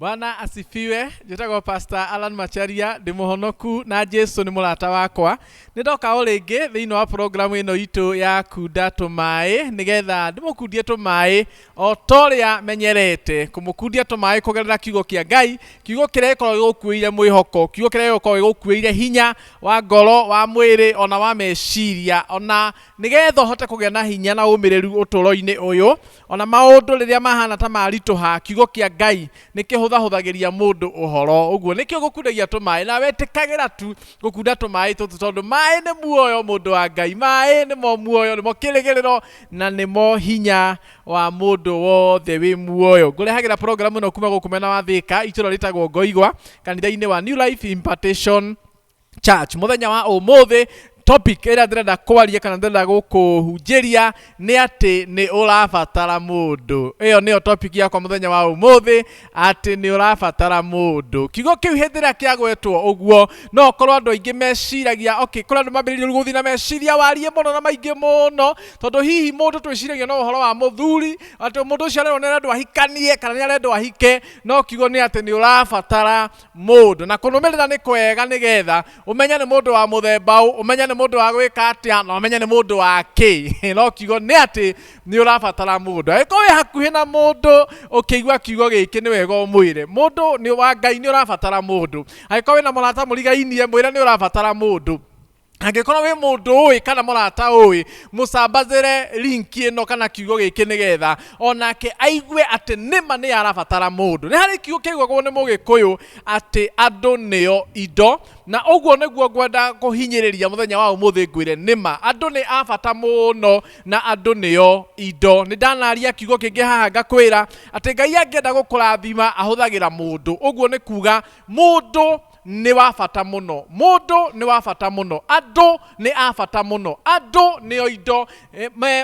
Bwana asifiwe. Njĩtagwo Pastor Alan Macharia, ndĩ mũhonoku na Jesu nĩ mũrata wakwa. Nĩ ndoka o rĩngĩ thĩinĩ wa programu ĩno itũ ya kunda tũmaĩ nĩgetha ndĩmũkundie tũmaĩ o ta ũrĩa menyerete kũmũkundia tũmaĩ kũgerera kiugo kĩa Ngai, kiugo kĩrĩa gĩkoragwo gĩgũkuĩire mwĩhoko, kiugo kĩrĩa gĩkoragwo gĩgũkuĩire hinya wa ngoro, wa mwĩrĩ ona wa meciria, ona nĩgetha ũhote kũgĩa na hinya na ũmĩrĩru ũtũũro-inĩ ũyũ. Ona maũndũ rĩrĩa mahana ta maritũha, kiugo kĩa Ngai nĩ kĩhũthahũthagĩria mũndũ ũhoro. Ũguo nĩkĩo gũkundagia tũmaĩ, na wetĩkagĩra tu gũkunda tũmaĩ tũtũ, tondũ maĩ nĩ muoyo, mũndũ wa Ngai. Maĩ nĩmo muoyo, nĩmo kĩrĩgĩrĩro na nĩmo hinya wa mũndũ wothe wĩ muoyo. Ngũrehagĩra programu ĩno kuma gũkũ mwena wa Thĩka, itũra rĩtagwo Ngoigwa, kanitha-inĩ wa New Life Impartation Church. Mũthenya wa ũmũthĩ topic ĩrĩa ndĩrenda kwaria kana ndĩrenda gũkũhunjĩria nĩ atĩ nĩ ũrabatara mũndũ. Ĩyo nĩyo topic yakwa mũthenya wa ũmũthĩ, atĩ nĩ ũrabatara mũndũ. Kiugo kĩu hĩndĩ ĩrĩa kĩagwetwo ũguo, no ũkorwo andũ aingĩ meciragia, okay, kũrĩ andũ mambĩrĩirie rĩu gũthiĩ na meciria warie mũno na maingĩ mũno, tondũ hihi mũndũ twĩciragia no ũhoro wa mũthuri, atĩ mũndũ ũcio arerwo nĩ arendwo ahikanie kana nĩ arendwo ahike, no kiugo nĩ atĩ nĩ ũrabatara mũndũ. Na kũnũmĩrĩra nĩ kwega nĩgetha ũmenye nĩ mũndũ wa mũthemba ũ, ũmenye nĩ mũndũ wa gwĩka atĩa, na ũmenye nĩ mũndũ wa kĩ. No kiugo nĩ atĩ nĩ ũrabatara mũndũ. Angĩkorwo wĩ hakuhĩ na mũndũ ũkĩigua kiugo gĩkĩ nĩ wega ũmwĩre, mũndũ nĩ wa Ngai, nĩ ũrabatara mũndũ. Angĩkorwo wĩna mũrata mũrigainie, mwĩre nĩ ũrabatara mũndũ. Angĩkorwo wĩ mũndũ ũĩ kana mũrata ũĩ, mũcambazĩre link ĩno kana kiugo gĩkĩ nĩgetha onake aigue atĩ nĩma nĩ arabatara mũndũ. Nĩ harĩ kiugo kĩaiguagwo nĩ Mũgĩkũyũ atĩ andũ nĩo indo, na ũguo nĩguo ngwenda kũhinyĩrĩria mũthenya wa ũmũthĩ ngwĩre nĩma andũ nĩ a bata mũno na andũ nĩo indo. Nĩ ndanaria kiugo kĩngĩ haha ngakwĩra atĩ Ngai angĩenda gũkũrathima ahũthagĩra mũndũ. Ũguo nĩ kuga mũndũ nĩ wa bata mũno, mũndũ nĩ wa bata mũno, andũ nĩ a bata mũno, andũ nĩo indo.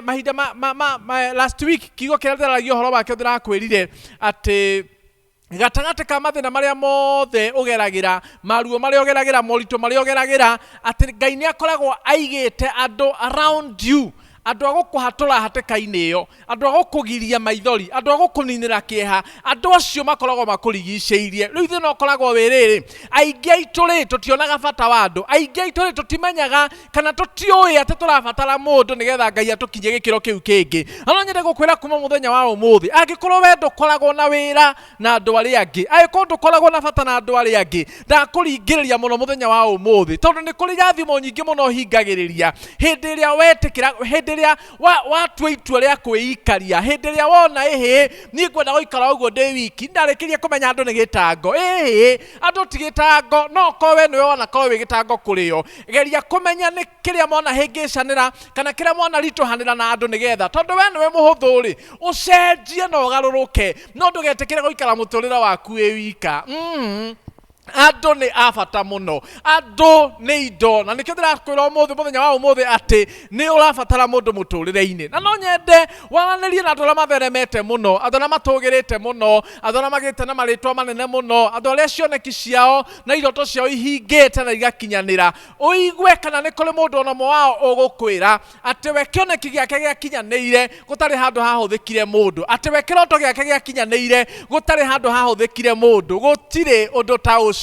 Mahinda ma last week kiugo kĩrĩa ndĩraragia ũhoro wakĩo ndĩrakwĩrire atĩ gatagatĩ ka mathĩna marĩa mothe ũgeragĩra, maruo marĩa ũgeragĩra, moritũ marĩa ũgeragĩra, atĩ Ngai nĩ akoragwo aigĩte andũ around you, andũ a gũkũhatũra hatĩka-inĩ ĩyo, andũ a gũkũgiria maithori, andũ a gũkũninĩra kĩeha, andũ acio makoragwo makũrigicĩirie. Rĩu thĩna ũkoragwo wĩ rĩrĩ, aingĩ aitũ rĩ tũtionaga bata wa andũ, aingĩ aitũ rĩ tũtimenyaga kana tũtiũĩ atĩ tũrabatara mũndũ nĩgetha Ngai atũkinyie gĩkĩro kĩu kĩngĩ. Na no nyende gũkwĩra kuma mũthenya wa ũmũthĩ, angĩkorwo we ndũkoragwo na wĩra na andũ arĩa angĩ, angĩkorwo ndũkoragwo na bata na andũ arĩa angĩ, ndakũringĩrĩria mũno mũthenya wa ũmũthĩ, tondũ nĩ kũrĩ irathimo nyingĩ mũno hingagĩrĩria hĩndĩ ĩrĩa wetĩkĩra, hĩndĩ ĩrĩa watua itua rĩa kwĩikaria, hĩndĩ ĩrĩa wona ĩhĩ niĩ ngwenda gũikara ũguo ndĩ wiki, ndarĩkĩria kũmenya andũ nĩ gĩtango, ĩhĩ andũ ti gĩtango, no korwo we nĩwe wanakorwo wĩ gĩtango kũrĩ o, geria kũmenya nĩ kĩrĩa mwana hĩngĩcanĩra kana kĩrĩa mwana ritũhanĩra na andũ, nĩgetha tondũ we nĩwe mũhũthũ rĩ, ũcenjie na ũgarũrũke, no ndũgetĩkĩre gũikara mũtũrĩre waku wĩ wika. Andũ nĩ a bata mũno, andũ nĩ indo, na nĩkĩo ndĩrakwĩra ũmũthĩ, mũthenya wa ũmũthĩ, atĩ nĩ ũrabatara mũndũ mũtũrĩre-inĩ. Na no nyende waranĩrie na andũ arĩa matheremete mũno, andũ arĩa matũgĩrĩte mũno, andũ arĩa magĩte na marĩtwa manene mũno, andũ arĩa cioneki ciao na iroto ciao ihingĩte na igakinyanĩra. Ũigue kana nĩ kũrĩ mũndũ ona ũmwe wao ũgũkwĩra atĩ we kĩoneki gĩake gĩakinyanĩire gũtarĩ handũ hahũthĩkire mũndũ, atĩ we kĩroto gĩake gĩakinyanĩire gũtarĩ handũ hahũthĩkire mũndũ. Gũtirĩ ũndũ ta ũcio.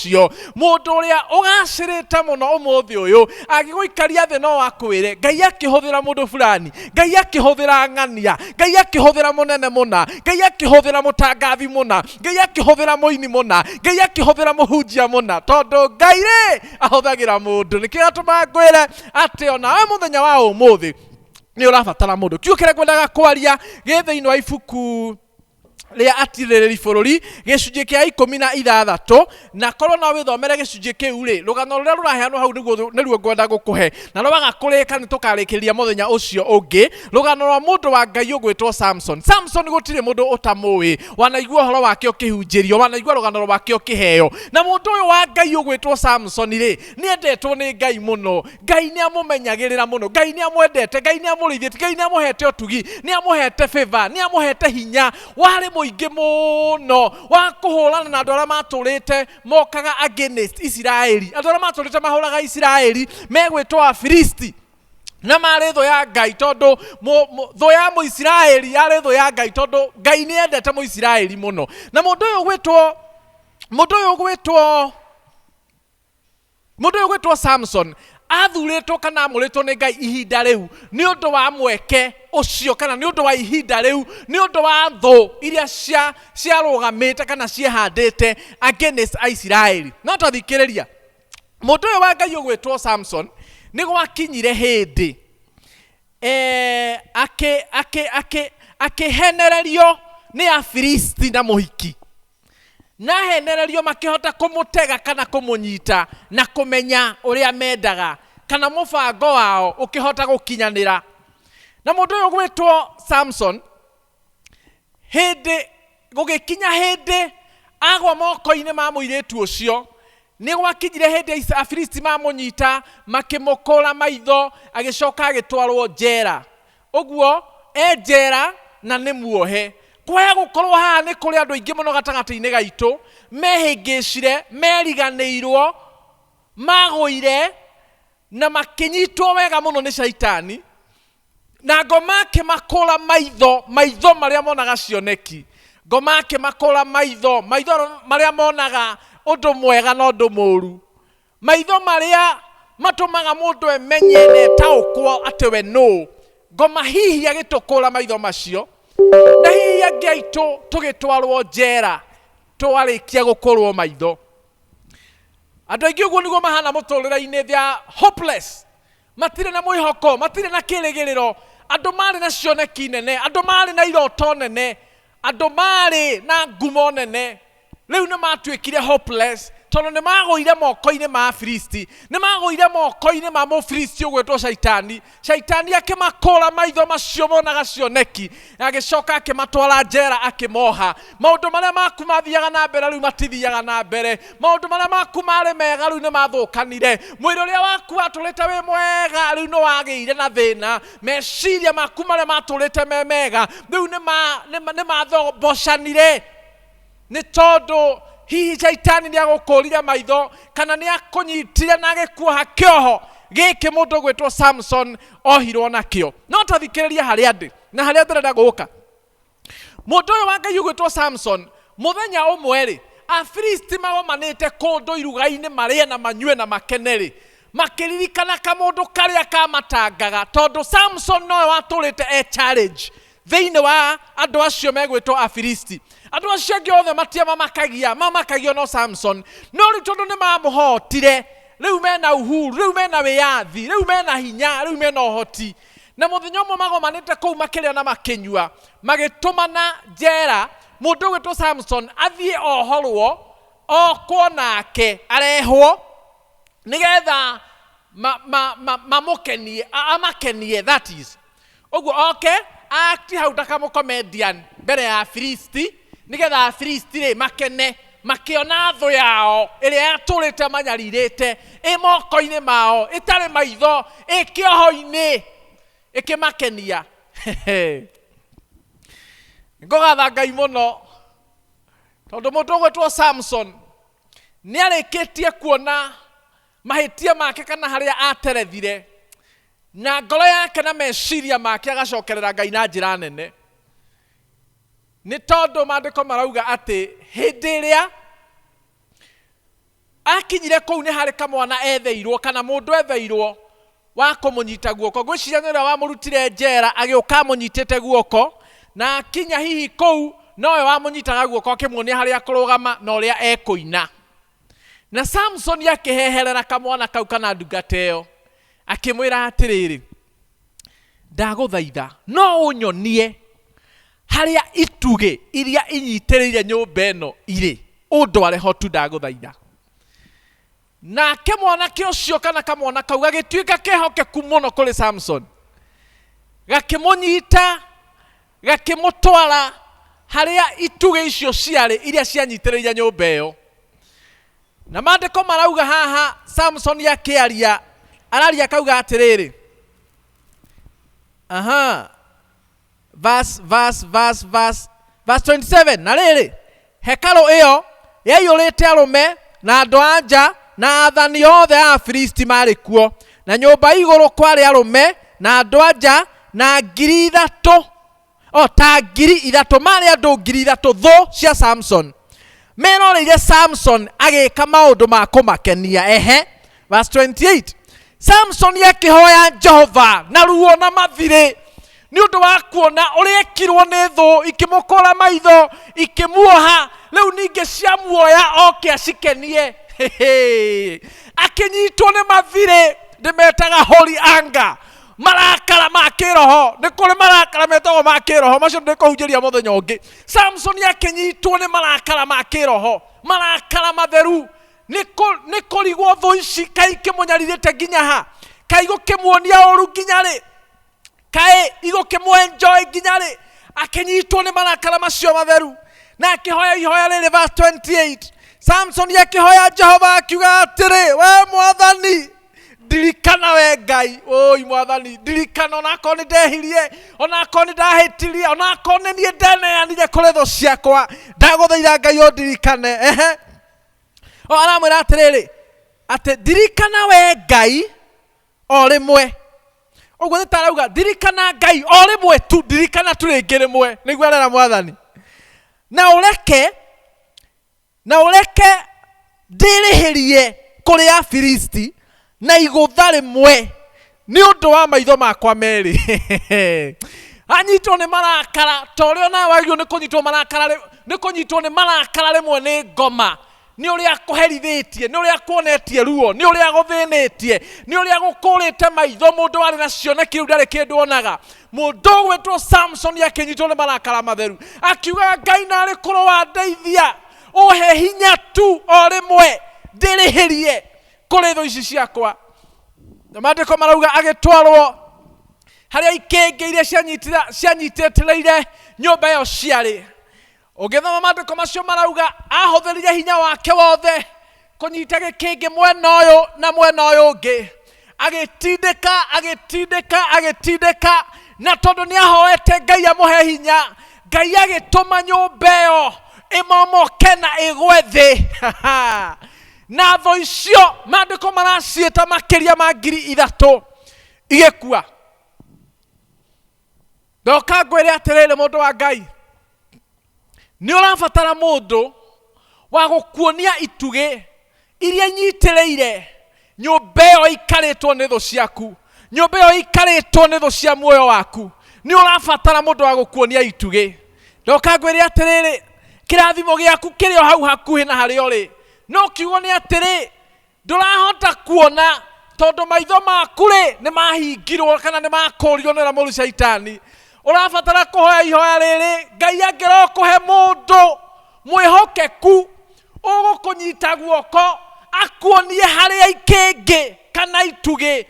Mũndũ ũrĩa ũgacĩrĩte mũno ũmũthĩ ũyũ angĩgũikaria thĩ no akwĩre Ngai akĩhũthĩra mũndũ fulani, Ngai akĩhũthĩra ng'ania, Ngai akĩhũthĩra mũnene mũna, Ngai akĩhũthĩra mũtangathi mũna, Ngai akĩhũthĩra mũini mũna, Ngai akĩhũthĩra mũhunjia mũna, tondũ Ngai rĩ ahũthagĩra mũndũ. Nĩkĩo gĩatũma ngwĩre atĩ onawe mũthenya wa ũmũthĩ nĩ ũrabatara mũndũ. Kiugo kĩrĩa ngwendaga kwaria gĩ thĩinĩ wa ibuku rĩa Atirĩrĩri Bũrũri gĩcunjĩ kĩa 16, na korwo no wĩthomere gĩcunjĩ kĩu rĩ, rũgano rũrĩa rũraheanwo hau nĩruo ngwenda gũkũhe, na rwaga kũrĩka nĩ tũkarĩkĩrĩria mũthenya ũcio ũngĩ. Rũgano rwa mũndũ wa Ngai ũgwĩtwo Samson. Samson gũtirĩ mũndũ ũtamũĩ, wanaigua ũhoro wake ũkĩhunjĩrio, wanaigua rũgano rwake ũkĩheo. Na mũndũ ũyũ wa Ngai ũgwĩtwo Samson rĩ, nĩ endetwo nĩ Ngai mũno, Ngai nĩ amũmenyagĩrĩra mũno, Ngai nĩ amwendete, Ngai nĩ amũrĩithĩtie, Ngai nĩ amũhete ũtugi, nĩ amũhete favor, nĩ amũhete hinya warĩ mũingĩ mũno wa kũhũrana na andũ arĩa matũrĩte mokaga against Isiraeli, andũ arĩa matũrĩte mahũraga Isiraeli megwĩtwo Afilisti, na marĩ thũ ya Ngai, tondũ thũ ya Mũisiraeli yarĩ thũ ya Ngai, tondũ Ngai nĩ endete Mũisiraeli mũno. Na mũndũ ũyũ ũgwĩtwo Mũndũ ũyũ ũgwĩtwo Mũndũ ũyũ ũgwĩtwo Samson athurĩtwo kana amũrĩtwo nĩ Ngai ihinda rĩu nĩ ũndũ wa mweke ũcio, kana nĩ ũndũ wa ihinda rĩu, nĩ ũndũ wa thũ iria ciarũgamĩte kana ciehandĩte against Aisiraeli. No twathikĩrĩria mũndũ ũyũ wa Ngai ũgwĩtwo Samson, nĩ gwakinyire hĩndĩ akĩhenererio nĩ Afilisti na mũhiki, na ahenererio makĩhota kũmũtega kana kũmũnyita na kũmenya ũrĩa mendaga kana mũbango wao ũkĩhota gũkinyanĩra. Na mũndũ ũyũ ũgwĩtwo Samson, hĩndĩ gũgĩkinya hĩndĩ agwa moko-inĩ ma mũirĩtu ũcio, nĩ gwakinyire hĩndĩ Afilisti mamũnyita makĩmũkũra maitho, agĩcoka agĩtwarwo njera. Ũguo e njera na nĩ muohe. Kwaya gũkorwo haha nĩ kũrĩ andũ aingĩ mũno gatagatĩ-inĩ gaitũ mehĩngĩcire, meriganĩirwo, magũire na makĩnyitwo wega mũno nĩ Shaitani, na ngoma akĩmakũra maitho, maitho marĩa monaga cioneki, ngoma akĩmakũra maitho, maitho marĩa monaga ũndũ mwega na ũndũ mũru, maitho marĩa matũmaga mũndũ emenye na etaũkwo atĩ we nũ. Ngoma hihi agĩtũkũra maitho macio, na hihi angĩ aitũ tũgĩtwarwo njera twarĩkia gũkũrwo maitho. Andũ aingĩ ũguo nĩguo mahana mũtũrĩre-inĩ, they are hopeless, matirĩ na mwĩhoko, matirĩ na kĩrĩgĩrĩro. Andũ marĩ na cioneki nene, andũ marĩ na iroto nene, andũ marĩ na ngumo nene, rĩu nĩ matuĩkire hopeless tondũ nĩ magũire moko-inĩ ma Afilisti, nĩ magũire moko-inĩ ma Mũfilisti ũgwĩtwo Shaitani. Shaitani akĩmakũra maitho macio monaga cioneki, agĩcoka akĩmatwara njera akĩmoha. Maũndũ marĩa maku mathiaga na mbere rĩu matithiaga na mbere, maũndũ marĩa maku marĩ mega rĩu nĩ mathũkanire, mwĩrĩ ũrĩa waku watũrĩte wĩ mwega rĩu nĩ wagĩire na thĩna, meciria maku marĩa matũrĩte me mega rĩu nĩ mathombocanire, nĩ tondũ hihi Shaitani nĩ agũkũrire maitho kana nĩ akũnyitire na agĩkuoha kĩoho gĩkĩ mũndũ ũgwĩtwo Samson ohirwo nakĩo. No twathikĩrĩria harĩa ndĩ na harĩa ndĩrenda gũka. Mũndũ ũyũ wa Ngai ũgwĩtwo Samson, mũthenya ũmwe rĩ, Afilisti magomanĩte kũndũ iruga-inĩ marĩe na manyue na makene rĩ, makĩririkana kamũndũ karĩa kamatangaga, tondũ Samson nowe watũrĩte e challenge thĩinĩ wa andũ acio megwĩtwo Afilisti. Andũ acio angĩ othe matiamamakagia, mamakagio no Samson. No rĩu tondũ nĩ mamũhotire, rĩu mena uhuru, rĩu mena wĩyathi, rĩu mena hinya, rĩu mena ũhoti. Na mũthenya ũmwe magomanĩte kũu makĩrĩa na makĩnyua, magĩtũmana njera mũndũ ũgwĩtwo Samson athiĩ ohorwo, okwo nake arehwo nĩgetha mamũkenie, amakenie, that is ũguo oke act hau ta kamũcomedian mbere ya Afilisti, nĩgetha Afilisti rĩ makene makĩona thũ yao ĩrĩa yatũrĩte manyarirĩte ĩ moko-inĩ mao, ĩtarĩ maitho, ĩ kĩoho-inĩ, ĩkĩmakenia. Ngũgatha Ngai mũno tondũ mũndũ ũgwĩtwo Samson nĩ arĩkĩtie kuona mahĩtia make kana harĩa aterethire, na ngoro yake na meciria make agacokerera Ngai na njĩra nene, nĩ tondũ maandĩko marauga atĩ hĩndĩ ĩrĩa akinyire kũu nĩ harĩ kamwana etheirwo kana mũndũ etheirwo wa kũmũnyita guoko. Ngwĩciria nĩ ũrĩa wamũrutire njera agĩũka amũnyitĩte guoko, na akinya hihi kũu nowe wamũnyitaga guoko akĩmuonia harĩa akũrũgama na ũrĩa ekũina. Na Samson akĩheherera kamwana kau kana ndungata ĩyo, akĩmwĩra atĩrĩrĩ, ndagũthaitha no ũnyonie harĩa itugĩ iria inyitĩrĩire nyũmba ĩno irĩ, ũndware ho tu ndagũthaitha. Nake mwanake ũcio kana kamwana kau gagĩtuĩka kehokeku mũno kũrĩ Samson, gakĩmũnyita gakĩmũtwara harĩa itugĩ icio ciarĩ iria cianyitĩrĩire nyũmba ĩyo. Na maandĩko marauga haha Samson akĩaria, araria akauga atĩrĩrĩ, aha, verse, verse, verse, verse, verse 27, na rĩrĩ, hekarũ ĩyo yaiyũrĩte arũme na andũ a nja na athani othe a Afilisti marĩ kuo, na nyũmba igũrũ kwarĩ arũme na andũ a nja na 3,000, o ta 3,000, marĩ andũ 3,000 thũ cia Samson. Meroreire Samson agĩka maũndũ ma kũmakenia. Ehe, verse 28, Samson akĩhoya Jehova na ruo na mathirĩ nĩ ũndũ wa kuona ũrĩa ekirwo nĩ thũ, ikĩmũkũra maitho, ikĩmuoha, rĩu ningĩ ciamuoya oke acikenie. Hehe. Akĩnyitwo nĩ mathirĩ, ndĩmetaga holy anger, marakara ma kĩroho. Nĩ kũrĩ marakara metagwo ma kĩroho, macio ndĩkũhunjĩria mũthenya ũngĩ. Samson akĩnyitwo nĩ marakara ma kĩroho, marakara matheru, nĩ kũrigwo thũ ici kaĩ ikĩmũnyarirĩte nginya ha, kaĩ igũkĩmuonia ũru nginya rĩ, kaĩ igũkĩmwenjoy nginya rĩ. Akĩnyitwo nĩ marakara macio matheru na akĩhoya ihoya rĩrĩ, verse 28, Samson akĩhoya Jehova akiuga atĩrĩ, we Mwathani, ndirikana, we Ngai, ũi Mwathani, ndirikana, onakorwo nĩ ndehirie, onakorwo nĩ ndahĩtirie, onakorwo nĩ niĩ ndeneanire kũrĩ thũ ciakwa, ndagũthaitha Ngai ũndirikane. Ehe, o aramwĩra atĩrĩrĩ, atĩ ndirikana we Ngai o rĩmwe. Ũguo nĩ tarauga ndirikana Ngai o rĩmwe tu, ndirikana tu rĩngĩ rĩmwe, nĩguo arera Mwathani, na ũreke ndĩrĩhĩrie kũrĩ Afilisti na igũtha rĩmwe nĩ ũndũ wa maitho makwa merĩ. Anyitwo nĩ marakara ta ũrĩa onawe wagĩrĩirwo nĩ kũnyitwo marakara, nĩ kũnyitwo nĩ marakara rĩmwe nĩ ngoma, nĩ ũrĩa akũherithĩtie, nĩ ũrĩa akuonetie ruo, nĩ ũrĩa agũthĩnĩtie, nĩ ũrĩa agũkũrĩte maitho. Mũndũ warĩ na cioneki rĩu ndarĩ kĩndũ onaga. Mũndũ ũgwĩtwo Samson akĩnyitwo nĩ marakara matheru, akiuga, Ngai, narĩ korwo wandeithia, ũhe hinya tu o rĩmwe ndĩrĩhĩrie kũrĩ thũ ici ciakwa. Na maandĩko marauga agĩtwarwo harĩa ikĩngĩ iria cianyitĩrĩire nyũmba ĩyo ciarĩ. Ũngĩthoma maandĩko macio, marauga ahũthĩrire hinya wake wothe kũnyita gĩkĩngĩ mwena ũyũ na mwena ũyũ ũngĩ, agĩtindĩka, agĩtindĩka, agĩtindĩka. Na tondũ nĩ ahoete Ngai amũhe hinya, Ngai agĩtũma nyũmba ĩyo ĩmomoke na ĩgwe thĩ, na thũ icio maandĩko maraciĩta makĩria ma 3,000 igĩkua. Ndoka ngwĩre atĩrĩrĩ, mũndũ wa Ngai, nĩ ũrabatara mũndũ wa gũkuonia itugĩ iria inyitĩrĩire nyũmba ĩyo ĩikarĩtwo nĩ thũ ciaku, nyũmba ĩyo ĩikarĩtwo nĩ thũ cia muoyo waku. Nĩ ũrabatara mũndũ wa gũkuonia itugĩ. Ndoka ngwĩre atĩrĩrĩ, kĩrathimo gĩaku kĩrĩ o hau hakuhĩ na harĩa ũrĩ, no kiugo nĩ atĩrĩ, ndũrahota kuona tondũ maitho maku rĩ nĩ mahingirwo kana nĩ makũrirwo nĩ ũrĩa mũru caitani. Ũrabatara kũhoya ihoya rĩrĩ, Ngai angĩrokũhe mũndũ mwĩhokeku ũgũkũnyita guoko akuonie harĩa ikĩngĩ kana itugĩ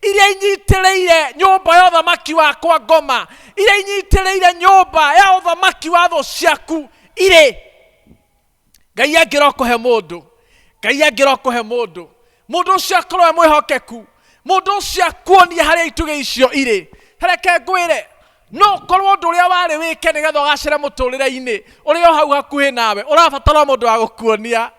iria inyitĩrĩire nyũmba ya ũthamaki wakwa ngoma, iria inyitĩrĩire nyũmba ya ũthamaki wa thũ ciaku irĩ. Ngai angĩrokũhe mũndũ, Ngai angĩrokũhe mũndũ, mũndũ ũcio akorwo e mwĩhokeku, mũndũ ũcio akuonie harĩa itugĩ icio irĩ. Reke ngwĩre, no ũkorwo ũndũ ũrĩa warĩ wĩke nĩgetha ũgacĩre mũtũrĩre-inĩ ũrĩ o hau hakuhĩ nawe, ũrabatara mũndũ wa gũkuonia.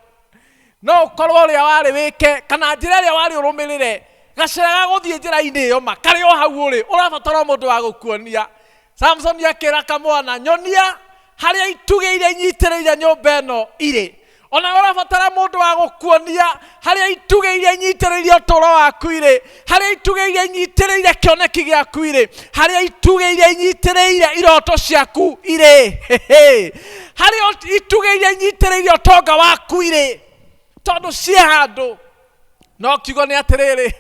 No ũkorwo ũrĩa warĩ wĩke kana njĩra ĩrĩa warĩ ũrũmĩrĩre, gacĩra ga gũthiĩ njĩra-inĩ ĩyo ma karĩ o hau ũrĩ, ũrabatara mũndũ wa gũkuonia. Samson akĩra kamwana, nyonia harĩa itugĩ iria inyitĩrĩire nyũmba ĩno irĩ. Ona ũrabatara mũndũ wa gũkuonia harĩa itugĩ iria inyitĩrĩire ũtũũro waku irĩ, harĩa itugĩ iria inyitĩrĩire kĩoneki gĩaku irĩ, harĩa itugĩ iria inyitĩrĩire iroto ciaku irĩ, harĩa itugĩ iria inyitĩrĩire ũtonga waku irĩ, tondũ ciĩ handũ. No kiugo nĩ atĩrĩrĩ,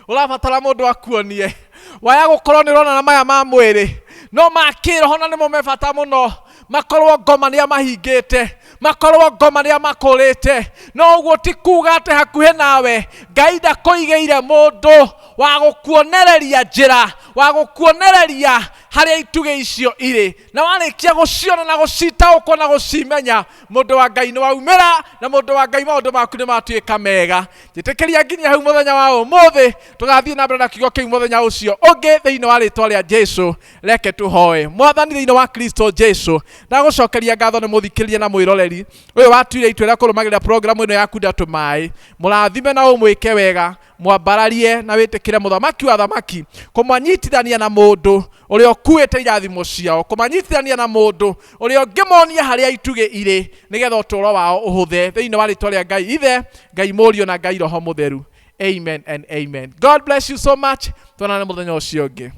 ũrabatara mũndũ akuonie. Waya gũkorwo nĩ ũrona na maya ma mwĩrĩ, no ma kĩroho na nĩmo me bata mũno, makorwo ngoma nĩ amahingĩte, makorwo ngoma nĩ amakũrĩte. No ũguo ti kuga atĩ hakuhĩ nawe Ngai ndakũigĩire mũndũ wa gũkuonereria njĩra, wa gũkuonereria harĩa itugĩ icio irĩ. Na warĩkia gũciona na gũcitaũkwo na gũcimenya, mũndũ wa Ngai, nĩ waumĩra na mũndũ wa Ngai, maũndũ maku nĩ matuĩka mega. Njĩtĩkĩria nginya hau mũthenya wa ũmũthĩ, tũgathiĩ na mbere na kiugo kĩu mũthenya ũcio ũngĩ thĩinĩ wa rĩtwa rĩa Jesu. Reke tũhoe. Mwathani, thĩinĩ wa Kristo Jesu, ndagũcokeria ngatho nĩ mũthikĩrĩria na mwĩroreri ũyũ watuire itua rĩa kũrũmagĩrĩra programu ĩno ya Kunda Tũmaĩ. Mũrathime na ũmwĩke wega. Mwambararie na wĩtĩkĩre mũthamaki wa thamaki kũmanyitithania na mũndũ ũrĩa ũkuĩte irathimo ciao, kũmanyitithania na mũndũ ũrĩa ũngĩmonia harĩa itugĩ irĩ, nĩgetha ũtũũro wao ũhũthe, thĩinĩ wa rĩtwa rĩa Ngai Ithe, Ngai Mũriũ na Ngai Roho Mũtheru. Amen and amen. God bless you so much. Tuonane mũthenya ũcio ũngĩ.